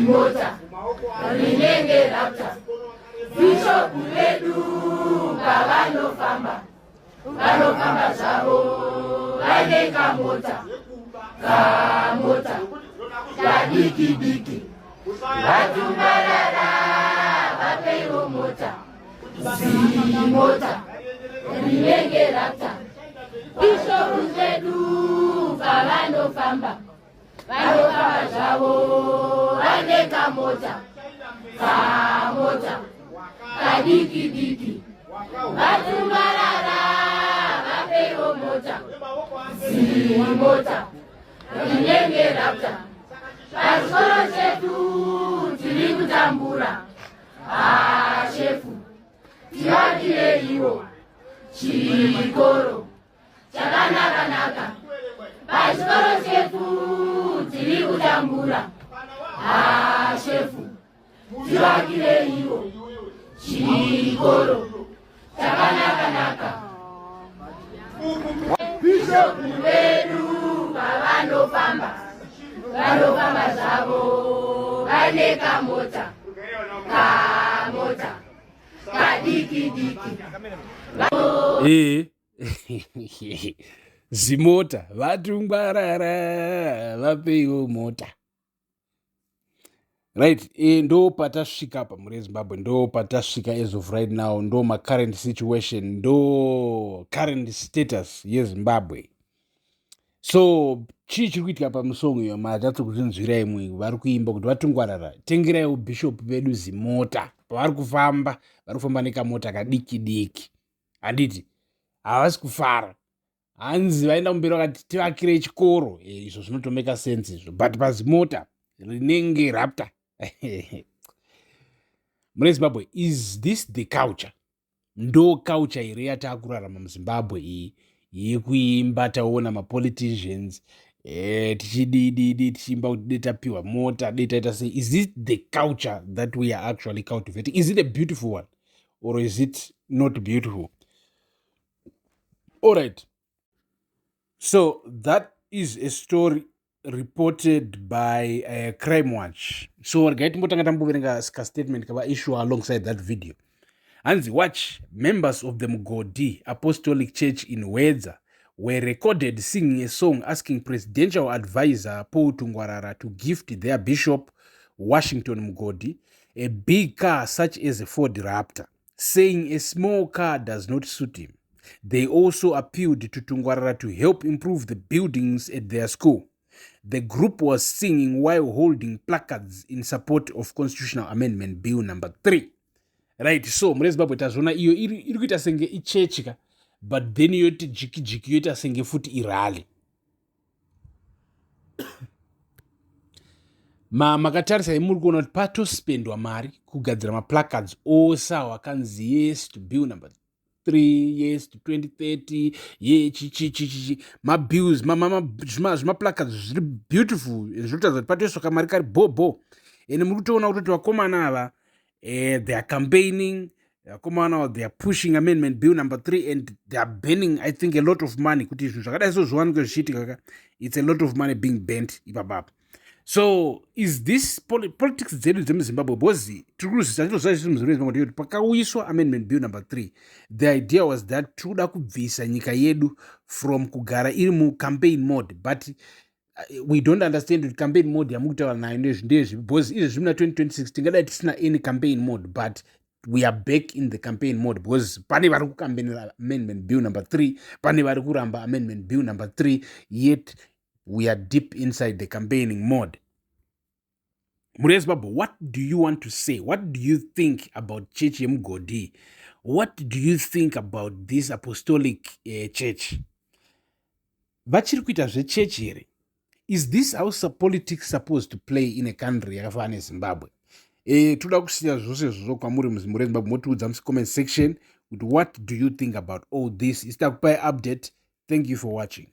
Zimota rinenge Raptor. Bishop vedu pavanofamba, vanofamba zvavo vaine kamota, kamota kadiki diki. VaTungwarara, vapeiwo mota, zimota rinenge Raptor. Bishop vedu pavanofamba, vanofamba zvavo vane kamota, kamota kadiki diki. VaTungwarara, vapeiwo mota, zimota rinenge Raptor. Pachikoro chedu tiri kutambura, hashefu, tivakireiwo chikoro chakanaka-naka. Pachikoro chedu tiri kutambura, hashefu, tivakireiwo chikoro chakanaka-naka. Bishop vedu pavanofamba, vanofamba zvavo vane kamota, kamota kadiki diki. Zimota, vaTungwarara vapeiwo mota. Right, ndo patasvika apa, mhuri yeZimbabwe, ndo patasvika as of right now, ndo macurrent situation, ndo current status yeZimbabwe. So chii chiri kuitika pamusong iyo? Matatso kuzvinzwira imwe vari kuimba kuti vaTungwarara, tengeraiwo bishop vedu zimota. Pavari kufamba, vari kufamba nekamota kadiki diki, handiti? Havasi kufara. Hanzi vaenda kumberi vakati tivakire chikoro. Izvo zvinotomeka sense izvo, but pazimota rinenge Raptor. Mune Zimbabwe, is this the culture? Ndo culture here yataakurarama muZimbabwe iyi yekuimba taona mapoliticians, tichidididi, tichiimba kuti de tapiwa mota, de taita sei? Is it the culture that we are actually cultivating? Is it a beautiful one or is it not beautiful? All right, so that is a story reported by Crime Watch. So regai timbotanga tamboverenga kastatement kavaissue alongside that video. Hanzi, "Watch members of the Mugodi Apostolic Church in Wedza were recorded singing a song asking presidential advisor Paul Tungwarara to gift their bishop, Washington Mugodi, a big car such as a Ford Raptor, saying a small car does not suit him. They also appealed to Tungwarara to help improve the buildings at their school. The group was singing while holding placards in support of Constitutional Amendment Bill number 3." Right, so mune Zimbabwe tazviona iyo iri kuita senge ichechi ka, but then yoti jiki jiki, yoita senge futi irally. Makatarisa imuri kuona kuti patospendwa mari kugadzira maplacards ose awo akanzi "Yes to Bill number 3", "Yes to 2030", ye chichichichichi, mabills, zvimaplacards zviri beautiful, zvinotaridza kuti patoiswa kamari kari bho. Ende muri kutoona kutoti vakomana ava, they are campaigning. Vakomana ava, they are pushing Amendment Bill number 3 and they are burning, I think, a lot of money kuti zvinhu zvakadai so zviwanikwe zvichiitika ka. It's a lot of money being burnt ipapapa. So is this politics dzedu dzemuZimbabwe? Because tiri kuzvisa tinoziva isusu muZimbabwe kuti pakauyiswa Amendment Bill number 3, the idea was that tiri kuda kubvisa nyika yedu from kugara iri mucampaign mode, but we don't understand kuti campaign mode yamukutaura nayo ndezvi, because izvezvi muna 2026 tingadai tisina any campaign mode, but we are back in the campaign mode because pane vari kukambenera Amendment Bill number 3, pane vari kuramba Amendment Bill number 3, yet we are deep inside the campaigning mode. Mhuri yeZimbabwe, what do you want to say? What do you think about church yeMugodhi? What do you think about this apostolic church? Vachiri kuita zvechechi here? Is this how politics supposed to play in a country yakafanana neZimbabwe? Toda kusiya zvose izvozvo kwamuri, mhuri yeZimbabwe. Motiudza mucomment section kuti what do you think about all this. Isita kupai update. Thank you for watching.